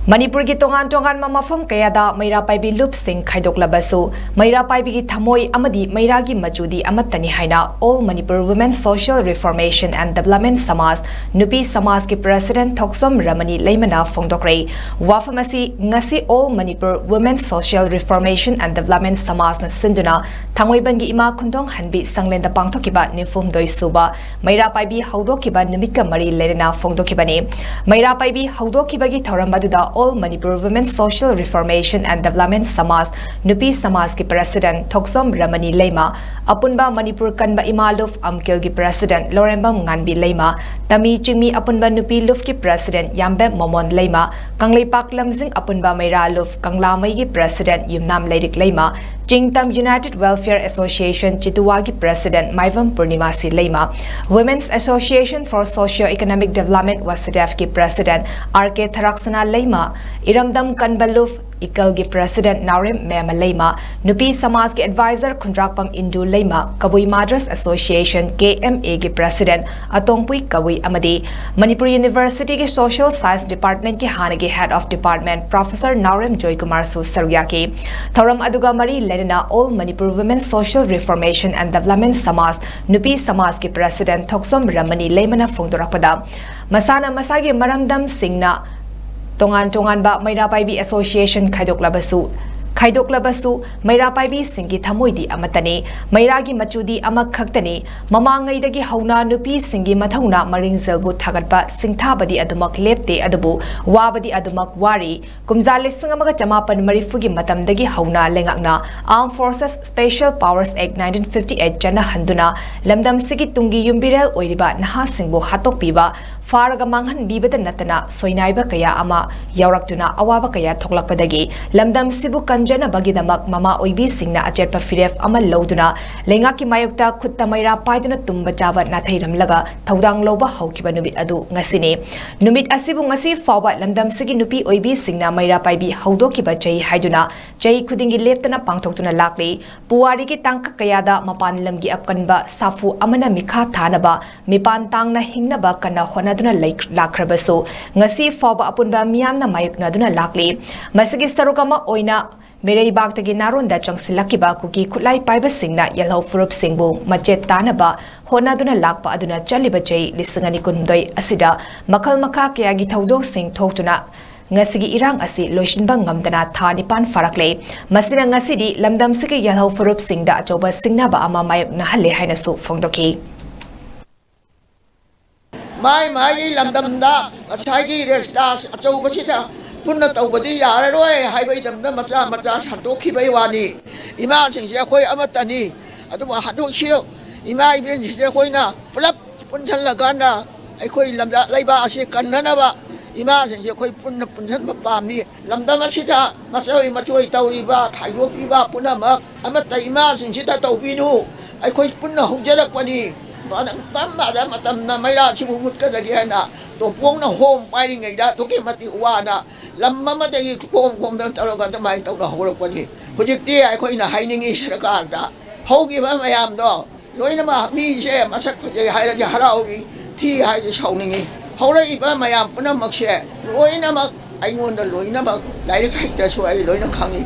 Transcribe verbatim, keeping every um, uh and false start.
ꯃꯅꯤꯄꯨꯔꯒꯤ ꯇꯣꯉꯥꯟ ꯇꯣꯉꯥꯟꯕ ꯃꯐꯝ ꯀꯌꯥꯗ ꯃꯩꯔꯥ ꯄꯥꯏꯕꯤ ꯂꯨꯞꯁꯤꯡ ꯈꯥꯏꯗꯣꯛꯂꯕꯁꯨ, ꯃꯩꯔꯥ ꯄꯥꯏꯕꯤꯒꯤ ꯊꯃꯣꯏ ꯑꯃꯗꯤ ꯃꯩꯔꯥꯒꯤ ꯃꯆꯨꯗꯤ ꯑꯃꯠꯇꯅꯤ ꯍꯥꯏꯅ All Manipur Women Social Reformation and Development Samaj, ꯅꯨꯄꯤ ꯁꯃꯥꯖꯀꯤ president ꯊꯣꯛꯆꯣꯝ ꯔꯃꯅꯤ ꯂꯩꯃꯅ ꯐꯣꯡꯗꯣꯛꯈ꯭ꯔꯦ꯫ ꯋꯥꯐꯝ ꯑꯁꯤ ꯉꯁꯤ All Manipur Women Social Reformation and Development ꯁꯃꯥꯖꯅ ꯁꯤꯟꯗꯨꯅ ꯊꯥꯡꯃꯩꯕꯟꯒꯤ ꯏꯃꯥ ꯈꯨꯟꯗꯣꯡ ꯍꯟꯕꯤ ꯁꯪꯂꯦꯟꯗ ꯄꯥꯡꯊꯣꯛꯈꯤꯕ ꯅꯤꯐꯨ ꯍꯨꯝꯗꯣꯏ ꯁꯨꯕ ꯃꯩꯔꯥ ꯄꯥꯏꯕꯤ ꯍꯧꯗꯣꯛꯈꯤꯕ ꯅꯨꯃꯤꯠꯀ ꯃꯔꯤ ꯂꯩꯅꯅ ꯐꯣꯡꯗꯣꯛꯈꯤꯕꯅꯤ꯫ ꯃꯩꯔꯥ ꯄꯥꯏꯕꯤ ꯍꯧꯗꯣꯛꯈꯤꯕꯒꯤ ꯊꯧꯔꯝ ꯑꯗꯨꯗ All Manipur Women Social Reformation and Development ꯁꯃꯥꯖ, ꯅꯨꯄꯤ ꯁꯃꯥꯖꯀꯤ president ꯊꯣꯛꯆꯣꯝ ꯔꯃꯅꯤ ꯂꯩꯃ, ꯑꯄꯨꯟꯕ ꯃꯅꯤꯄꯨꯔ ꯀꯟꯕ ꯏꯃꯥ ꯂꯨꯞ ꯑꯝꯀꯤꯜꯒꯤ president ꯂꯣꯔꯦꯝꯕꯝ ꯉꯥꯟꯕꯤ ꯂꯩꯃ, ꯇꯃꯤ ꯆꯤꯡꯃꯤ ꯑꯄꯨꯟꯕ ꯅꯨꯄꯤ ꯂꯨꯞꯀꯤ president ꯌꯥꯝꯕꯦꯝ ꯃꯣꯃꯣꯟ ꯂꯩꯃ, ꯀꯪꯂꯩꯄꯥꯛ ꯂꯝꯖꯤꯡ ꯑꯄꯨꯟꯕ ꯃꯩꯔꯥ ꯂꯨꯞ ꯀꯪꯂꯥꯃꯩꯒꯤ president ꯌꯨꯝꯅꯥꯝ ꯂꯩꯔꯤꯛ ꯂꯩꯃ, ꯆꯤꯡꯇꯝ United Welfare Association ꯆꯤꯇꯨꯋꯥꯒꯤ president ꯃꯥꯏꯕꯝ ꯄꯨꯔꯅꯤꯃꯥꯁꯤ ꯂꯩꯃ, Women's Association for Socio Economic Development ꯋꯥꯁꯨꯗꯦꯚꯀꯤ president ꯑꯥꯔ ꯀꯦ ꯊꯔꯥꯛꯁꯅꯥ ꯂꯩꯃ, ꯏꯔꯝꯗꯝ ꯀꯟꯕ ꯂꯨꯞ ꯏꯀꯜꯒꯤ president ꯅꯥꯎꯔꯦꯝ ꯃꯦꯃ ꯂꯩꯃ, ꯅꯨꯄꯤ ꯁꯃꯥꯖꯀꯤ advisor ꯈꯨꯟꯗ꯭ꯔꯥꯛꯄꯝ ꯏꯟꯗꯨ ꯂꯩꯃ, Kabui Mothers Association K M ꯑꯦꯒꯤ president ꯑꯇꯣꯡꯄꯨꯏ ꯀꯕꯨꯏ ꯑꯃꯗꯤ ꯃꯅꯤꯄꯨꯔ ꯌꯨꯅꯤꯚꯔꯁꯤꯇꯤꯒꯤ Social Science Departmentꯀꯤ ꯍꯥꯟꯅꯒꯤ Head of Department Professor ꯅꯥꯎꯔꯦꯝ ꯖꯣꯏꯀꯨꯃꯥꯔꯁꯨ ꯁꯔꯨꯛ ꯌꯥꯈꯤ꯫ ꯊꯧꯔꯝ ꯑꯗꯨꯒ ꯃꯔꯤ ꯂꯩꯅꯅ All Manipur Women Social Reformation and Development ꯁꯃꯥꯖ, ꯅꯨꯄꯤ ꯁꯃꯥꯖꯀꯤ president ꯊꯣꯛꯆꯣꯝ ꯔꯃꯅꯤ ꯂꯩꯃꯅ ꯐꯣꯡꯗꯣꯔꯛꯄꯗ, ꯃꯁꯥꯅ ꯃꯁꯥꯒꯤ ꯃꯔꯝꯗꯝꯁꯤꯡꯅ ꯇꯣꯉꯥꯟ ꯇꯣꯉꯥꯟꯕ ꯃꯩꯔꯥ ꯄꯥꯏꯕꯤ association ꯈꯥꯏꯗꯣꯛꯂꯕꯁꯨ, ꯈꯥꯏꯗꯣꯛꯂꯕꯁꯨ ꯃꯩꯔꯥ ꯄꯥꯏꯕꯤꯁꯤꯡꯒꯤ ꯊꯃꯣꯏꯗꯤ ꯑꯃꯠꯇꯅꯤ, ꯃꯩꯔꯥꯒꯤ ꯃꯆꯨꯗꯤ ꯑꯃꯈꯛꯇꯅꯤ꯫ ꯃꯃꯥꯡꯉꯩꯗꯒꯤ ꯍꯧꯅ ꯅꯨꯄꯤꯁꯤꯡꯒꯤ ꯃꯊꯧꯅꯥ ꯃꯔꯤꯡꯖꯦꯜꯕꯨ ꯊꯥꯒꯠꯄ ꯁꯤꯡꯊꯥꯕꯗꯤ ꯑꯗꯨꯃꯛ ꯂꯦꯞꯇꯦ, ꯑꯗꯨꯕꯨ ꯋꯥꯕꯗꯤ ꯑꯗꯨꯃꯛ ꯋꯥꯔꯤ꯫ ꯀꯨꯝꯖꯥ ꯂꯤꯁꯤꯡ ꯑꯃꯒ ꯆꯃꯥꯄꯟ ꯃꯔꯤꯐꯨꯒꯤ ꯃꯇꯝꯗꯒꯤ ꯍꯧꯅ ꯂꯩꯉꯥꯛꯅ Armed Forces Special Powers Act nineteen fifty eight ꯆꯠꯅꯍꯟꯗꯨꯅ ꯂꯝꯗꯝꯁꯤꯒꯤ ꯇꯨꯡꯒꯤ ꯌꯨꯝꯕꯤꯔꯦꯜ ꯑꯣꯏꯔꯤꯕ ꯅꯍꯥꯁꯤꯡꯕꯨ ꯍꯥꯠꯇꯣꯛꯄꯤꯕ, ꯐꯥꯔꯒ ꯃꯥꯡꯍꯟꯕꯤꯕꯗ ꯅꯠꯇꯅ ꯁꯣꯏꯅꯥꯏꯕ ꯀꯌꯥ ꯑꯃ ꯌꯥꯎꯔꯛꯇꯨꯅ ꯑꯋꯥꯕ ꯀꯌꯥ ꯊꯣꯛꯂꯛꯄꯗꯒꯤ ꯂꯝꯗꯝꯁꯤꯕꯨ ꯀꯟꯖꯅꯕꯒꯤꯗꯃꯛ ꯃꯃꯥ ꯑꯣꯏꯕꯤꯁꯤꯡꯅ ꯑꯆꯦꯠꯄ ꯐꯤꯔꯦꯞ ꯑꯃ ꯂꯧꯗꯨꯅ ꯂꯩꯉꯥꯛꯀꯤ ꯃꯥꯌꯣꯛꯇ ꯈꯨꯠꯇ ꯃꯩꯔꯥ ꯄꯥꯏꯗꯨꯅ ꯇꯨꯝꯕ ꯆꯥꯕ ꯅꯥꯊꯩꯔꯝꯂꯒ ꯊꯧꯗꯥꯡ ꯂꯧꯕ ꯍꯧꯈꯤꯕ ꯅꯨꯃꯤꯠ ꯑꯗꯨ ꯉꯁꯤꯅꯤ꯫ ꯅꯨꯃꯤꯠ ꯑꯁꯤꯕꯨ ꯉꯁꯤ ꯐꯥꯎꯕ ꯂꯝꯗꯝꯁꯤꯒꯤ ꯅꯨꯄꯤ ꯑꯣꯏꯕꯤꯁꯤꯡꯅ ꯃꯩꯔꯥ ꯄꯥꯏꯕꯤ ꯍꯧꯗꯣꯛꯈꯤꯕ ꯆꯍꯤ ꯍꯥꯏꯗꯨꯅ ꯆꯍꯤ ꯈꯨꯗꯤꯡꯒꯤ ꯂꯦꯞꯇꯅ ꯄꯥꯡꯊꯣꯛꯇꯨꯅ ꯂꯥꯛꯂꯤ꯫ ꯄꯨꯋꯥꯔꯤꯒꯤ ꯇꯥꯡꯀꯛ ꯀꯌꯥꯗ ꯃꯄꯥꯟ ꯂꯝꯒꯤ ꯑꯀꯟꯕ ꯁꯥꯐꯨ ꯑꯃꯅ ꯃꯤꯈꯥ ꯊꯥꯅꯕ, ꯃꯤꯄꯥꯟ ꯇꯥꯡꯅ ꯍꯤꯡꯅꯕ ꯀꯟꯅ ꯍꯣꯠꯅ ꯗꯨꯅ ꯂꯩ-, ꯂꯥꯛꯈ꯭ꯔꯕꯁꯨ, ꯉꯁꯤ ꯐꯥꯎꯕ ꯑꯄꯨꯟꯕ ꯃꯤꯌꯥꯝꯅ ꯃꯥꯌꯣꯛꯅꯗꯨꯅ ꯂꯥꯛꯂꯤ꯫ ꯃꯁꯤꯒꯤ ꯁꯔꯨꯛ ꯑꯃ ꯑꯣꯏꯅ ꯃꯤꯔꯩꯕꯥꯛꯇꯒꯤ ꯅꯥꯔꯣꯟꯗ ꯆꯪꯁꯤꯜꯂꯛꯈꯤꯕ ꯀꯨꯀꯤ ꯈꯨꯠꯂꯥꯏ ꯄꯥꯏꯕꯁꯤꯡꯅ ꯌꯦꯜꯍꯧ ꯐꯨꯔꯨꯞꯁꯤꯡꯕꯨ ꯃꯆꯦꯠ ꯇꯥꯅꯕ ꯍꯣꯠꯅꯗꯨꯅ ꯂꯥꯛꯄ ꯑꯗꯨꯅ ꯆꯠꯂꯤꯕ ꯆꯍꯤ ꯂꯤꯁꯤꯡ ꯑꯅꯤ ꯀꯨꯟꯍꯨꯝꯗꯣꯏ ꯑꯁꯤꯗ ꯃꯈꯜ ꯃꯈꯥ ꯀꯌꯥꯒꯤ ꯊꯧꯗꯣꯛꯁꯤꯡ ꯊꯣꯛꯇꯨꯅ ꯉꯁꯤꯒꯤ ꯏꯔꯥꯡ ꯑꯁꯤ ꯂꯣꯏꯁꯤꯟꯕ ꯉꯝꯗꯅ ꯊꯥ ꯅꯤꯄꯥꯟ ꯐꯥꯔꯛꯂꯦ꯫ ꯃꯁꯤꯅ ꯉꯁꯤꯗꯤ ꯂꯝꯗꯝꯁꯤꯒꯤ ꯌꯦꯜꯍꯧ ꯐꯨꯔꯨꯞꯁꯤꯡꯗ ꯑꯆꯧꯕ ꯁꯤꯡꯅꯕ ꯑꯃ ꯃꯥꯌꯣꯛꯅꯍꯜꯂꯦ ꯍꯥꯏꯅꯁꯨ ꯐꯣꯡꯗꯣꯛꯈꯤ꯫ ꯃꯥꯏ ꯃꯥꯏꯒꯤ ꯂꯝꯗꯝꯗ ꯉꯁꯥꯏꯒꯤ ꯔꯦꯁꯇꯥ ꯑꯆꯧꯕꯁꯤꯗ ꯄꯨꯟꯅ ꯇꯧꯕꯗꯤ ꯌꯥꯔꯔꯣꯏ ꯍꯥꯏꯕꯒꯤꯗꯃꯛꯇ ꯃꯆꯥ ꯃꯆꯥ ꯁꯟꯗꯣꯛꯈꯤꯕꯒꯤ ꯋꯥꯅꯤ꯫ ꯏꯃꯥꯁꯤꯡꯁꯦ ꯑꯩꯈꯣꯏ ꯑꯃꯠꯇꯅꯤ꯫ ꯑꯗꯨꯕꯨ ꯍꯟꯗꯛꯁꯤ ꯏꯃꯥ ꯏꯕꯦꯟꯁꯤꯡꯁꯦ ꯑꯩꯈꯣꯏꯅ ꯄꯨꯂꯞ ꯄꯨꯟꯁꯤꯜꯂꯀꯥꯟꯗ ꯑꯩꯈꯣꯏ ꯂꯝꯖꯥ-, ꯂꯩꯕꯥꯛ ꯑꯁꯤ ꯀꯟꯅꯅꯕ ꯏꯃꯥꯁꯤꯡꯁꯦ ꯑꯩꯈꯣꯏ ꯄꯨꯟꯅ ꯄꯨꯟꯁꯤꯟꯕ ꯄꯥꯝꯃꯤ꯫ ꯂꯝꯗꯝ ꯑꯁꯤꯗ ꯃꯆꯣꯏ ꯃꯆꯣꯏ ꯇꯧꯔꯤꯕ, ꯈꯥꯏꯗꯣꯛꯄꯤꯕ ꯄꯨꯝꯅꯃꯛ ꯑꯃꯠꯇ ꯏꯃꯥꯁꯤꯡꯁꯤꯗ ꯇꯧꯕꯤꯅꯨ꯫ ꯑꯩꯈꯣꯏ ꯄꯨꯟꯅ ꯍꯧꯖꯔꯛꯄꯅꯤ꯫ ꯃꯇꯝ ꯀꯔꯝꯕꯗ ꯃꯇꯝꯅ ꯃꯩꯔꯥꯁꯤꯕꯨ ꯃꯨꯠꯀꯗꯒꯦ ꯍꯥꯏꯅ ꯇꯣꯝꯄꯣꯛꯅ ꯍꯣꯝ ꯄꯥꯏꯔꯤꯉꯩꯗ ꯑꯗꯨꯛꯀꯤ ꯃꯇꯤꯛ ꯋꯥꯅ ꯂꯝ ꯑꯃꯗꯒꯤ ꯈꯣꯝ ꯈꯣꯝꯗꯅ ꯇꯧꯔꯒ ꯑꯗꯨꯃꯥꯏꯅ ꯇꯧꯅ ꯍꯧꯔꯛꯄꯅꯤ꯫ ꯍꯧꯖꯤꯛꯇꯤ ꯑꯩꯈꯣꯏꯅ ꯍꯥꯏꯅꯤꯡꯉꯤ ꯁꯔꯀꯥꯔꯗ, ꯍꯧꯈꯤꯕ ꯃꯌꯥꯝꯗꯣ ꯂꯣꯏꯅꯃꯛ ꯃꯤꯁꯦ ꯃꯁꯛ ꯐꯖꯩ ꯍꯥꯏꯔꯗꯤ ꯍꯔꯥꯎꯏ, ꯊꯤ ꯍꯥꯏꯔꯗꯤ ꯁꯥꯎꯅꯤꯡꯉꯤ꯫ ꯍꯧꯔꯛꯏꯕ ꯃꯌꯥꯝ ꯄꯨꯝꯅꯃꯛꯁꯦ ꯂꯣꯏꯅꯃꯛ ꯑꯩꯉꯣꯟꯗ ꯂꯣꯏꯅꯃꯛ ꯂꯥꯏꯔꯤꯛ ꯍꯩꯇ꯭ꯔꯁꯨ ꯑꯩ ꯂꯣꯏꯅ ꯈꯪꯉꯤ꯫